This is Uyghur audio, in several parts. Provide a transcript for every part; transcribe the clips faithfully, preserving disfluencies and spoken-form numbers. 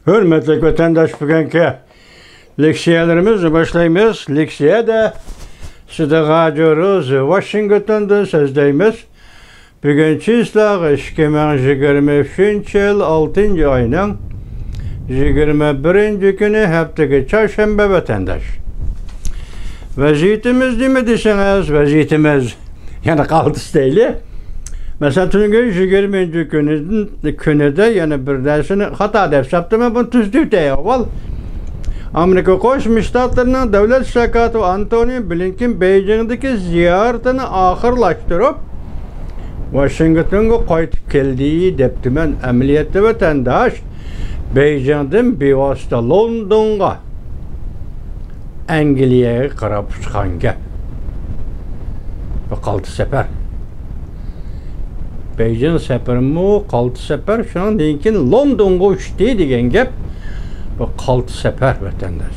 ھۆرمەتلىك ۋەتەنداش، بۈگۈنكى لېكسىيەلىرىمىزنى باشلايمىز. لېكسىيەدە سىدىق ھاجى ئورۇز ۋاشىنگتوندىن سۆزلەيمىز. بۈگۈن چىسلاغ ئىككى مىڭ يىگىرمە ئۈچىنچى يىل ئالتىنچى ئاينىڭ يىگىرمە بىرىنچى كۈنى، ھەپتىگە چارشەنبە، ۋەتەنداش. ۋەزىيىتىمىز نېمە دېسىڭىز، ۋەزىيىتىمىز يەنە قالتىس دەيلى. مەسىلەن، تۈنۈگۈن يىگىرمىنچى كۈنى، كۈنىدە يەنە بىر نەرسىنى خاتا دەپ ساپتىمەن، بۇنى تۈزىتىۋېتەي ئاۋۋال. ئامېرىكا قوشما شتاتلىرىنىڭ دۆلەت ئىشلار كاتىپى ئانتونى بلىنكېن بېيجىڭدىكى زىيارىتىنى ئاخىرلاشتۇرۇپ، ۋاشىنگتونغا قايتىپ كەلدى دەپتىمەن. ئەمەلىيەتتە، ۋەتەنداش، بېيجىڭدىن بىۋاسىتە لوندونغا، ئەنگلىيەگە قاراپ ئۇچقان گەپ. بۇ قالتىس سەپەر. بېيجىڭ سەپىرىمۇ قالتىس سەپەر، شۇنىڭدىن كېيىن لوندونغا ئۇچتى دېگەن گەپ. بۇ قالتىس سەپەر، ۋەتەنداش.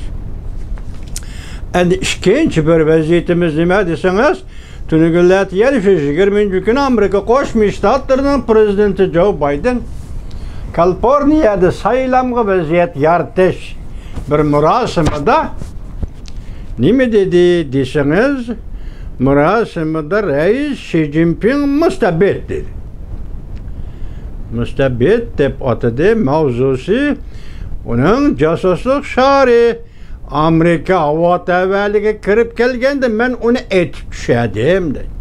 ئەندى ئىككىنچى بىر ۋەزىيىتىمىز نېمە دېسىڭىز، تۈنۈگۈنلەردە يەنە شۇ يىگىرمىنچى كۈنى ئامېرىكا قوشما شتاتلىرىنىڭ پىرېزىدېنتى جو بايدېن كالىفورنىيەدە سايلامغا ۋەزىيەت يارىتىش بىر مۇراسىمىدا نېمە دېدى دېسىڭىز، مۇراسىمىدا رەئىس شى جىنپىڭ مۇستەبىت دېدى. مۇستەبىت دەپ ئاتىدى. ماۋزۇسى ئۇنىڭ جاسۇسلۇق شارى ئامېرىكا ھاۋا تەۋەلىكىگە كىرىپ كەلگەندە مەن ئۇنى ئېتىپ چۈشەدىم، دەيدۇ.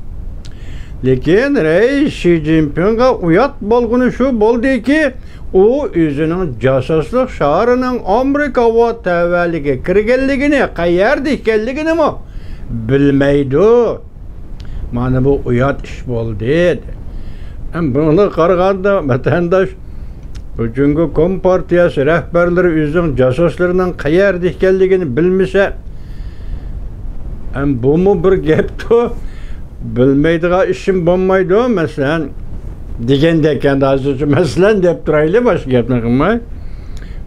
لېكىن رەئىس شى جىنپىڭغا ئۇيات بولغىنى شۇ بولدىكى، ئۇ ئۆزىنىڭ جاسۇسلۇق شارىنىڭ ئامېرىكا ھاۋا تەۋەلىكىگە كىرگەنلىكىنى، قەيەردە ئىكەنلىكىنىمۇ بىلمەيدۇ. مانا بۇ ئۇيات ئىش بولدى. ھەم بۇنىڭغا قارىغاندا، ۋەتەنداش، بۇ جۇڭگو كومپارتىيەسى رەھبەرلىرى ئۆزىنىڭ جاسۇسلىرىنىڭ قەيەردە ئىكەنلىكىنى بىلمىسە، ھەم بۇمۇ بىر گەپتۇ، بىلمەيدىغان ئىشىم بولمايدۇ، مەسىلەن، دېگەندەك، ئەندى ھازىرچە مەسىلەن دەپ تۇرايلى، باشقا گەپنى قىلماي.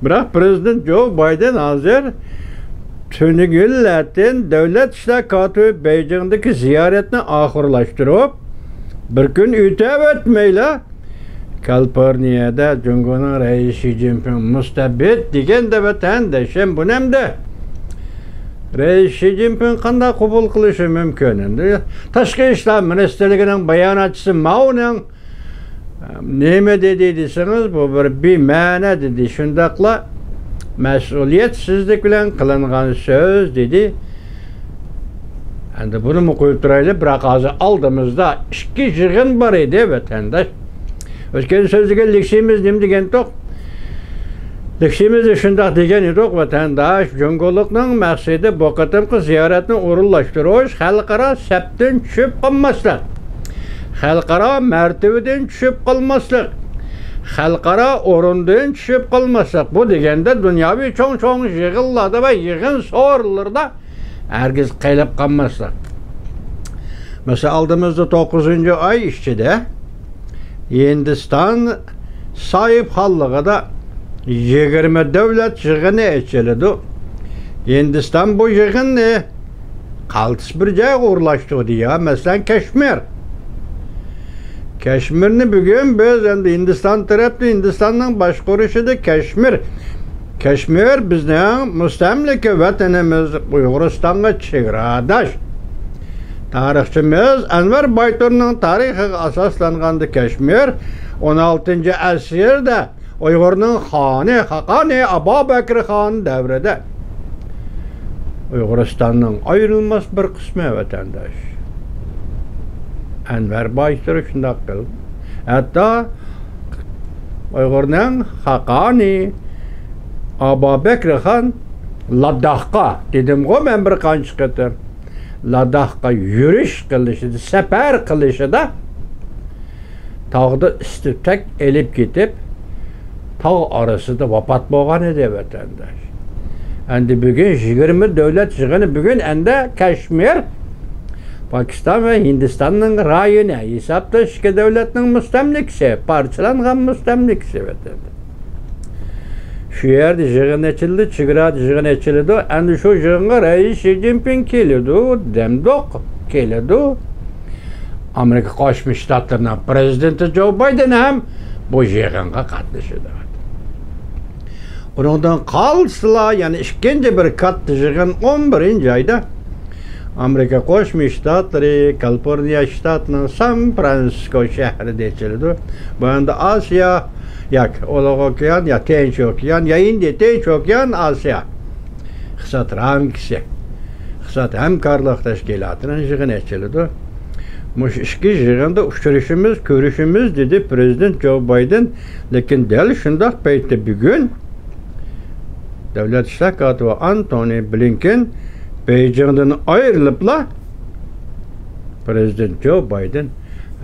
بىراق پىرېزىدېنت جو بايدېن ھازىر تۈنۈگۈنلەتىن دۆلەت ئىشلار كاتىپى بېيجىڭدىكى زىيارەتنى ئاخىرلاشتۇرۇپ، بىر كۈن ئۆتۈۋەتمەيلا، كالىفورنىيەدە جۇڭگونىڭ رەئىسى شى جىنپىڭ مۇستەبىت دېگەندە، ۋەتەندىشىم، بۇنى ئەمدى رەئىس شى جىنپىڭ قانداق قوبۇل قىلىشى مۇمكىن؟ ئەمدى تاشقى ئىشلار مىنىستىرلىكىنىڭ باياناتچىسى ماۋنىڭ نېمە دېدى دېسىڭىز، بۇ بىر بىمەنە دېدى. شۇنداقلا مەسئۇلىيەتسىزلىك بىلەن قىلىنغان سۆز دېدى. ئەمدى بۇنىمۇ قويۇپ تۇرايلى، بىراق ھازىر ئالدىمىزدا ئىككى يىغىن بار ئىدى، ۋەتەنداش. ئۆتكەن سۆزلىگەن لېكسىيىمىز نېمە دېگەنتۇق؟ لېكسىيىمىزدە شۇنداق دېگەن ئىدۇق، ۋەتەنداش، جۇڭگولۇقنىڭ مەقسىتى بۇ قېتىمقى زىيارەتنى ئورۇنلاشتۇرۇش، خەلقئارا سەپتىن چۈشۈپ قالماسلىق، خەلقئارا مەرتىۋىدىن چۈشۈپ قالماسلىق، خەلقئارا ئورۇندىن چۈشۈپ قالماسلىق. بۇ دېگەندە دۇنياۋى چوڭ-چوڭ يىغىنلاردا ۋە يىغىن سورۇنلىرىدا ھەرگىز قېلىپ قالماسلىق. مەسىلەن، ئالدىمىزدا توققۇزىنچى ئاي ئىچىدە ھىندىستان ساھىبخانلىقىدا يىگىرمە دۆلەت يىغىنى ئېچىلىدۇ. ھىندىستان بۇ يىغىننى قالتىس بىر جايغا ئورۇنلاشتۇردى يا، مەسىلەن، كەشمىر. كەشمىرنى بۈگۈن بىز ئەمدى ھىندىستان تەرەپتىن، ھىندىستاننىڭ باشقۇرۇشىدا كەشمىر، كەشمىر بىزنىڭ مۇستەملىكە ۋەتىنىمىز، ئۇيغۇرىستانغا چېگراداش. تارىخچىمىز ئەنۋەر بايتۇرنىڭ تارىخىغا ئاساسلانغاندا، كەشمىر ئون ئالتىنچى ئەسىردە ئۇيغۇرنىڭ خانى، خاقانى ئابابەكرى خان دەۋرىدە ئۇيغۇرىستاننىڭ ئايرىلماس بىر قىسمى، ۋەتەنداش. ئەنۋەر بايتۇر شۇنداق قىلدى. ھەتتا ئۇيغۇرنىڭ خاقانى ئابابەكرى خان لاداخقا، دېدىمغۇ مەن بىر قانچە قېتىم، لاداخقا يۈرۈش قىلىشىدا، سەپەر قىلىشىدا تاغدا ئىستىك تەك ئېلىپ كېتىپ، تاغ ئارىسىدا ۋاپات بولغان ئىدى، ۋەتەنداش. ئەمدى بۈگۈن يىگىرمە دۆلەت يىغىنى، بۈگۈن ئەندى كەشمىر پاكىستان ۋە ھىندىستاننىڭ رايونى ھېسابتا، ئىككى دۆلەتنىڭ مۇستەملىكىسى، پارچىلانغان مۇستەملىكىسى، ۋەتەنداش. شۇ يەردە يىغىن ئېچىلدى، چېگرادا يىغىن ئېچىلىدۇ. ئەمدى شۇ يىغىنغا رەئىس شى جىنپىڭ كېلىدۇ دەمدۇق، كېلىدۇ. ئامېرىكا قوشما شتاتلىرىنىڭ پىرېزىدېنتى جو بايدېن ھەم بۇ يىغىنغا قاتنىشىدۇ. ئۇنىڭدىن قالسىلا، يەنە ئىككىنچى بىر كاتتا يىغىن ئون بىرىنچى ئايدا ئامېرىكا قوشما شتاتلىرى، كالىفورنىيە شتاتىنىڭ سان فرانسىسكو شەھىرىدە ئېچىلىدۇ. بۇ يەردە ئاسىيا ياكى ئوتتۇرا ئوكيان، يا تىنچ ئوكيان، يا ھىندى تىنچ ئوكيان، ئاسىيا ئىقتىساد رامكىسى، ئىقتىساد ھەمكارلىق تەشكىلاتىنىڭ يىغىنى ئېچىلىدۇ. مۇشۇ ئىككى يىغىندا ئۇچرىشىمىز، كۆرۈشىمىز، دېدى پىرېزىدېنت جو بايدېن. لېكىن دەل شۇنداق پەيتتە بۈگۈن دۆلەت ئىشلار كاتىپى ئانتونى بلىنكېن بېيجىڭدىن ئايرىلىپلا، پىرېزىدېنت جو بايدېن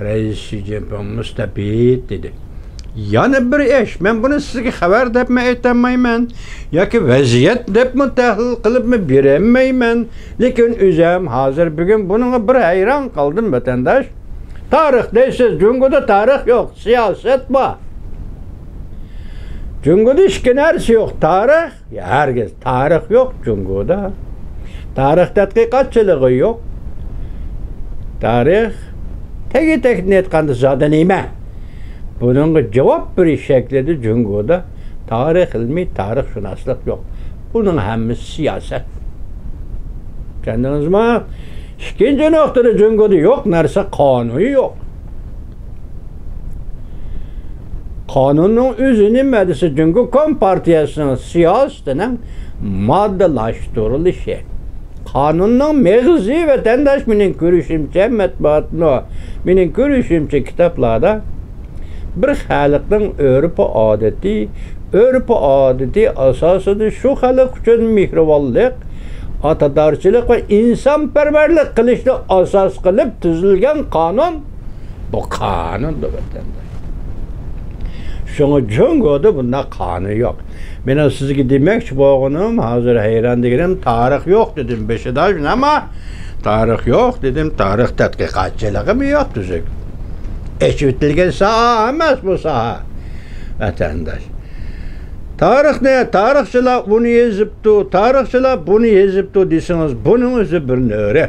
رەئىس شى جىنپىڭ مۇستەبىت دېدى. يەنە بىر ئىش، مەن بۇنى سىزگە خەۋەر دەپمۇ ئېيتالمايمەن، ياكى ۋەزىيەت دەپمۇ تەھلىل قىلىپمۇ بېرەلمەيمەن، لېكىن ئۆزۈم ھازىر بۈگۈن بۇنىڭغا بىر ھەيران قالدىم، ۋەتەنداش. تارىخ دەيسىز، جۇڭگودا تارىخ يوق، سىياسەت بار. جۇڭگودا ئىككى نەرسە يوق، تارىخ، ھەرگىز تارىخ يوق جۇڭگودا. تارىخ تەتقىقاتچىلىقى يوق. تارىخ، تېگى-تەكتىنى ئېيتقاندا، زادى نېمە؟ بۇنىڭغا جاۋاب بېرىش شەكلىدە جۇڭگودا تارىخ ئىلمى، تارىخشۇناسلىق يوق. بۇنىڭ ھەممىسى سىياسەت. چۈشەندىڭىزمۇ؟ ئىككىنچى نۇقتىدا، جۇڭگودا يوق نەرسە، قانۇن يوق. قانۇننىڭ ئۆزى نېمە دېسە، جۇڭگو كومپارتىيەسىنىڭ سىياسىتىنىڭ ماددىلاشتۇرۇلۇشى. قانۇننىڭ مېغىزى، ۋەتەنداش، مېنىڭ كۆرۈشۈمچە، مەتبۇئاتنى، مېنىڭ كۆرۈشۈمچە، كىتابلاردا بىر خەلقنىڭ ئۆرپ-ئادىتى، ئۆرپ-ئادىتى ئاساسىدا شۇ خەلق ئۈچۈن مېھرىبانلىق، ئاتىدارچىلىق ۋە ئىنسانپەرۋەرلىك قىلىشنى ئاساس قىلىپ تۈزۈلگەن قانۇن، بۇ قانۇندۇر، ۋەتەنداش. شۇڭا جۇڭگودا بۇنداق قانۇن يوق. مېنىڭ سىزگە دېمەكچى بولغىنىم، ھازىر ھەيران دېگىنىم، تارىخ يوق دېدىم بېشىدا، ئەمما تارىخ يوق دېدىم، تارىخ تەتقىقاتچىلىقىمۇ يوق تۈزۈك. ئېچىۋېتىلگەن ساھە ئەمەس بۇ ساھە، ۋەتەنداش. تارىخنى، تارىخچىلار ئۇنى يېزىپتۇ، تارىخچىلار بۇنى يېزىپتۇ دېسىڭىز، بۇنىڭ ئۆزى بىر نۆرە.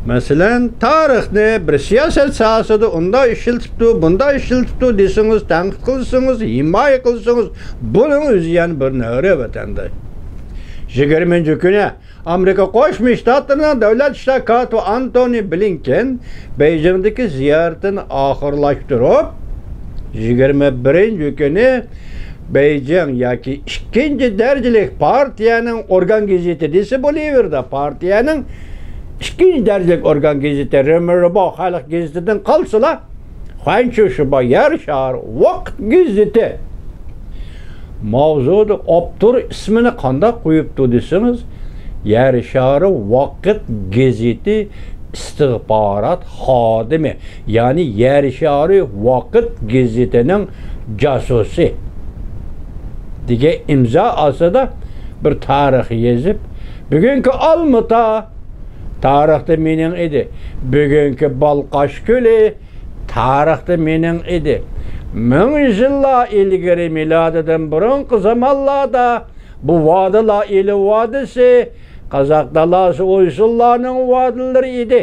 مەسىلەن، تارىخنى بىر سىياسەت ساھەسىدە ئۇنداق ئىشلىتىپتۇ، بۇنداق ئىشلىتىپتۇ دېسىڭىز، تەنقىد قىلسىڭىز، ھىمايە قىلسىڭىز، بۇنىڭ ئۆزى يەنە بىر نۆرە، ۋەتەنداش. يىگىرمىنچى كۈنى ئامېرىكا قوشما شتاتلىرىنىڭ دۆلەت ئىشلار كاتىپى ئانتونى بلىنكېن بېيجىڭدىكى زىيارىتىنى ئاخىرلاشتۇرۇپ، يىگىرمە بىرىنچى كۈنى بېيجىڭ ياكى ئىككىنچى دەرىجىلىك پارتىيەنىڭ ئورگان گېزىتى دېسە بولۇۋېرىدۇ. پارتىيەنىڭ ئىككىنچى دەرىجىلىك ئورگان گېزىتى، رېمېربو خەلق گېزىتىدىن قالسىلا، خۇەنچۈشىبا يەر شارى ۋاقىت گېزىتى. ماۋزۇدا ئاپتور ئىسمىنى قانداق قويۇپتۇ دېسىڭىز، يەر شارى ۋاقىت گېزىتى ئىستىخبارات خادىمى، يەنى يەر شارى ۋاقىت گېزىتىنىڭ جاسۇسى دېگەن ئىمزا ئاستىدا بىر تارىخ يېزىپ، بۈگۈنكى ئالمۇتا تارىختا مېنىڭ ئىدى، بۈگۈنكى بالقاش كۆلى تارىختا مېنىڭ ئىدى. مىڭ يىللار ئىلگىرى، مىلادىدىن بۇرۇنقى زامانلاردا بۇ ۋادىلار ئىلى ۋادىسى، قازاق دالاسى، ئويسۇللارنىڭ ۋادىلىرى ئىدى.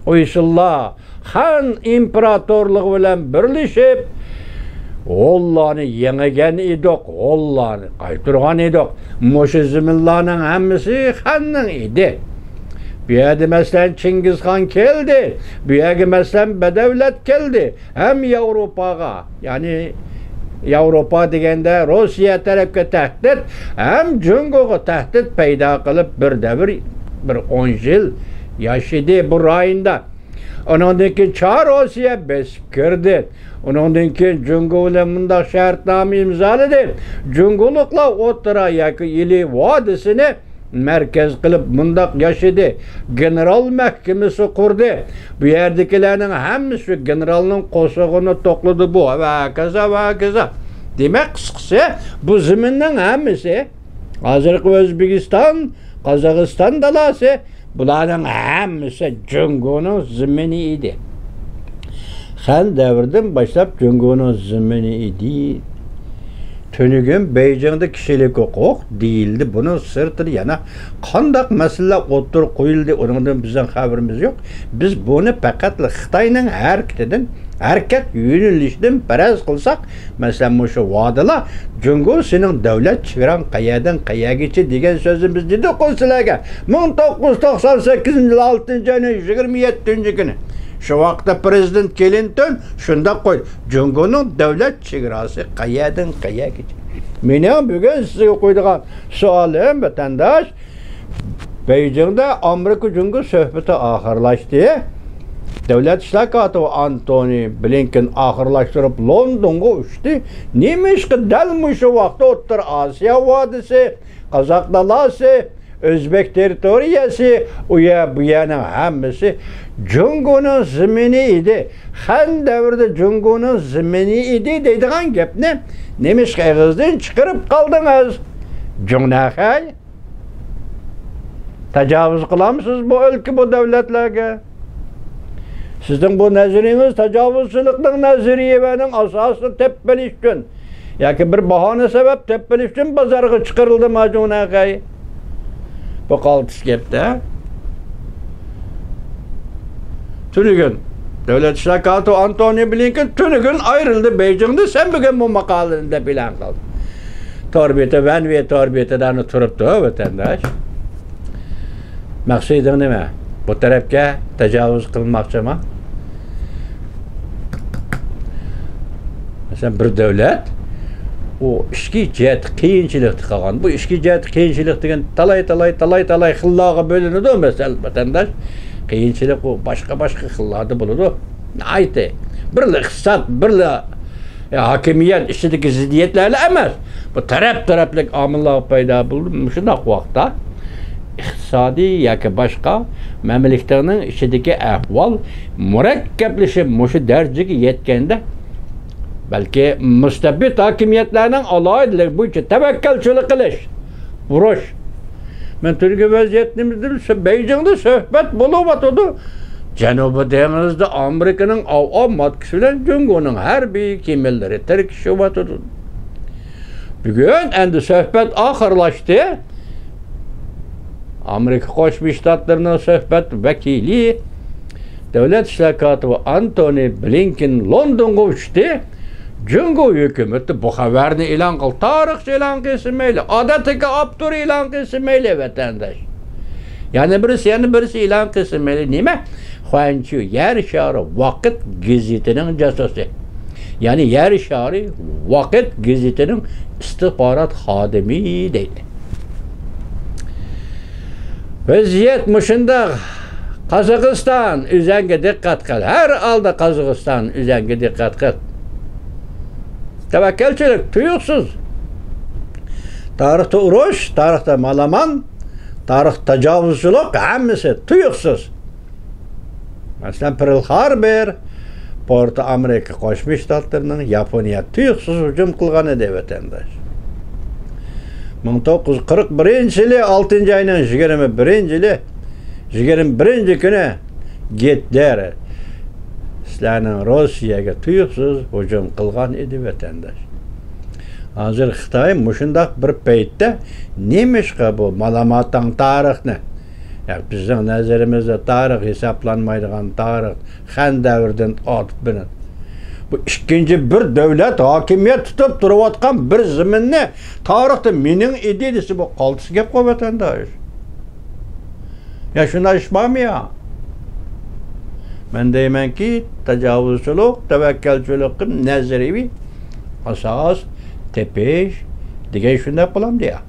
ئويسۇللار خەن ئىمپېراتورلۇقى بىلەن بىرلىشىپ، ھونلارنى يېڭىگەن ئىدۇق، ھونلارنى قايتۇرغان ئىدۇق. مۇشۇ زېمىنلارنىڭ ھەممىسى خەننىڭ ئىدى. بۇ يەردە، مەسىلەن، چىڭگىزخان كەلدى، بۇ يەرگە، مەسىلەن، بەدەۋلەت كەلدى. ھەم ياۋروپاغا، يەنى ياۋروپا دېگەندە روسىيە تەرەپكە تەھدىت، ھەم جۇڭگوغا تەھدىت پەيدا قىلىپ، بىر دەۋر، بىر ئون يىل ياشىدى بۇ رايوندا. ئۇنىڭدىن كېيىن چار روسىيە بېسىپ كىردى. ئۇنىڭدىن كېيىن جۇڭگو بىلەن مۇنداق شەرتنامە ئىمزالىدى. جۇڭگولۇقلار ئوتتۇرا ياكى ئىلى ۋادىسىنى مەركەز قىلىپ مۇنداق ياشىدى. گېنېرال مەھكىمىسى قۇردى. بۇ يەردىكىلەرنىڭ ھەممىسى شۇ گېنېرالنىڭ قورسىقىنى توقلىدى بۇ. ۋە ھاكازا، ۋە ھاكازا. دېمەك، قىسقىسى، بۇ زېمىننىڭ ھەممىسى، ھازىرقى ئۆزبېكىستان، قازاقىستان دالاسى، بۇلارنىڭ ھەممىسى جۇڭگونىڭ زېمىنى ئىدى. خەن دەۋرىدىن باشلاپ جۇڭگونىڭ زېمىنى ئىدى. تۈنۈگۈن بېيجىڭدا كىشىلىك ھوقۇق دېيىلدى. بۇنىڭ سىرتىدا يەنە قانداق مەسىلىلەر ئوتتۇرىغا قويۇلدى، ئۇنىڭدىن بىزنىڭ خەۋىرىمىز يوق. بىز بۇنى پەقەتلا خىتاينىڭ ھەرىكىتىدىن، ھەرىكەت يۆنىلىشىدىن پەرەز قىلساق، مەسىلەن، مۇشۇ ۋادىلا جۇڭگو سېنىڭ دۆلەت چېگراڭ قەيەردىن قەيەرگىچە دېگەن سۆزنى بىز دېدۇققۇ سىلەرگە. مىڭ توققۇز يۈز توقسان سەككىزىنچى يىل ئالتىنچى ئاينىڭ يىگىرمە يەتتىنچى كۈنى. شۇ ۋاقىتتا پرېزىدېنت كلىنتون شۇنداق قويدى. جۇڭگونىڭ دۆلەت چېگراسى قەيەردىن قەيەرگىچە؟ مېنىڭ بۈگۈن سىزگە قويىدىغان سوئالىم، ۋەتەنداش، بېيجىڭدا ئامېرىكا جۇڭگو سۆھبىتى ئاخىرلاشتى. دۆلەت ئىشلار كاتىپى ئانتونى بلىنكېن ئاخىرلاشتۇرۇپ لوندونغا ئۇچتى. نېمىشقا دەل مۇشۇ ۋاقىتتا ئوتتۇرا ئاسىيا ۋادىسى، قازاق دالاسى، ئۆزبېك تېررىتورىيەسى، ئۇ يەر، بۇ يەرنىڭ ھەممىسى جۇڭگونىڭ زېمىنى ئىدى. خەن دەۋرىدە جۇڭگونىڭ زېمىنى ئىدى دەيدىغان گەپنى نېمىشقا ئېغىزدىن چىقىرىپ قالدىڭىز؟ جۇڭنەخەي، تاجاۋۇز قىلامسىز بۇ ئۆلكە، بۇ دۆلەتلەرگە؟ سىزنىڭ بۇ نەزىرىيىڭىز تاجاۋۇزچىلىقنىڭ نەزىرىيىلەرنىڭ ئاساسىنى تېپىپ بېرىش ئۈچۈن ياكى بىر باھانە سەۋەب تېپىپ بېرىش ئۈچۈن بازارغا چىقىرىلدىمۇ جۇڭنەخەي؟ بۇ قالتىس گەپتە. تۈنۈگۈن دۆلەت ئىشلار كاتىپى ئانتونى بلىنكېن تۈنۈگۈن ئايرىلدى بېيجىڭدا، سەن بۈگۈن بۇ ماقالىنى دەپ ئېلان قىلدى. تور بېتى، ۋەن ۋېي تور بېتىدە تۇرۇپتۇ، ۋەتەنداش. مەقسىتىڭ نېمە؟ بۇ تەرەپكە تاجاۋۇز قىلماقچىما؟ مەسىلەن، بىر دۆلەت ئۇ ئىچكى جەھەتتە قىيىنچىلىقتا قالغان. بۇ ئىچكى جەھەتتە قىيىنچىلىق دېگەن تالاي، تالاي، تالاي، تالاي خىللارغا بۆلۈنىدۇ، مەسىلەن، ۋەتەنداش. قىيىنچىلىق ئۇ باشقا، باشقا خىللاردا بولىدۇ. ناھايىتى. بىرلا ئىقتىساد، بىرلا، ئە، ھاكىمىيەت ئىچىدىكى زىددىيەتلەرلا ئەمەس. بۇ تەرەپ-تەرەپلىك ئامىللار پەيدا بولىدۇ. مۇشۇنداق ۋاقىتتا ئىقتىسادىي ياكى باشقا مەملىكەتنىڭ ئىچىدىكى ئەھۋال مۇرەككەپلىشىپ مۇشۇ دەرىجىگە يەتكەندە، بەلكى مۇستەبىت ھاكىمىيەتلەرنىڭ ئالاھىدىلىكى بويىچە تەۋەككەلچىلىك قىلىش، ئۇرۇش. مەن تۈنۈگۈن ۋەزىيەت نېمە دېسە، بېيجىڭدا سۆھبەت بولۇۋاتىدۇ. جەنۇبىي دېڭىزدا ئامېرىكىنىڭ ئاۋۇ ئاۋۇ ماتكىسى بىلەن جۇڭگونىڭ ھەربىي كېمىلىرى تىركىشىۋاتىدۇ. بۈگۈن ئەمدى سۆھبەت ئاخىرلاشتى. ئامېرىكا قوشما شتاتلىرىنىڭ سۆھبەت ۋەكىلى، دۆلەت ئىشلار كاتىپى ئانتونى بلىنكېن لوندونغا ئۇچتى. جۇڭگو ھۆكۈمىتى بۇ خەۋەرنى ئېلان قىلدى. تارىخچى ئېلان قىلسا مەيلى، ئادەتتىكى ئاپتور ئېلان قىلسا مەيلى، ۋەتەنداش. يەنە بىرسى، يەنە بىرسى ئېلان قىلسا مەيلى. نېمە؟ خۇەنچۈ يەر شارى ۋاقىت گېزىتىنىڭ جاسۇسى. يەنى يەر شارى ۋاقىت گېزىتىنىڭ ئىستىخبارات خادىمى دەيدۇ. ۋەزىيەت مۇشۇنداق. قازاقىستان، ئۆزەڭگە دىققەت قىل. ھەر ھالدا قازاقىستان، ئۆزەڭگە دىققەت قىل. تەۋەككەلچىلىك تۇيۇقسىز. تارىختا ئۇرۇش، تارىختا مالامان، تارىختا تاجاۋۇزچىلىق، ھەممىسى تۇيۇقسىز. مەسىلەن، پېرل خاربور پورتى ئامېرىكا قوشما شتاتلىرىنىڭ، ياپونىيە تۇيۇقسىز ھۇجۇم قىلغان ئىدى، ۋەتەنداش. مىڭ توققۇز يۈز قىرىق بىرىنچى يىلى ئالتىنچى ئاينىڭ يىگىرمە بىرىنچى يىلى، يىگىرمە بىرىنچى كۈنى گىتلېر سىلەرنىڭ روسىيەگە تۇيۇقسىز ھۇجۇم قىلغان ئىدى، ۋەتەنداش. ھازىر خىتاي مۇشۇنداق بىر پەيتتە نېمىشقا بۇ مالاماتاڭ تارىخنى، يا، بىزنىڭ نەزىرىمىزدە تارىخ ھېسابلانمايدىغان تارىخ، خەن دەۋرىدىن ئارتۇق بىلىن. بۇ ئىككىنچى بىر دۆلەت ھاكىمىيەت تۇتۇپ تۇرۇۋاتقان بىر زېمىننى تارىختا مېنىڭ ئىدى دېسە، بۇ قالتىس گەپقۇ، ۋەتەنداش. يا شۇنداق ئىش بارمۇ يا؟ مەن دەيمەنكى، تاجاۋۇزچىلىق، تەۋەككەلچىلىكقا نەزەرىيىۋى ئاساس تېپىش دېگەن شۇنداق بولامدۇ يا؟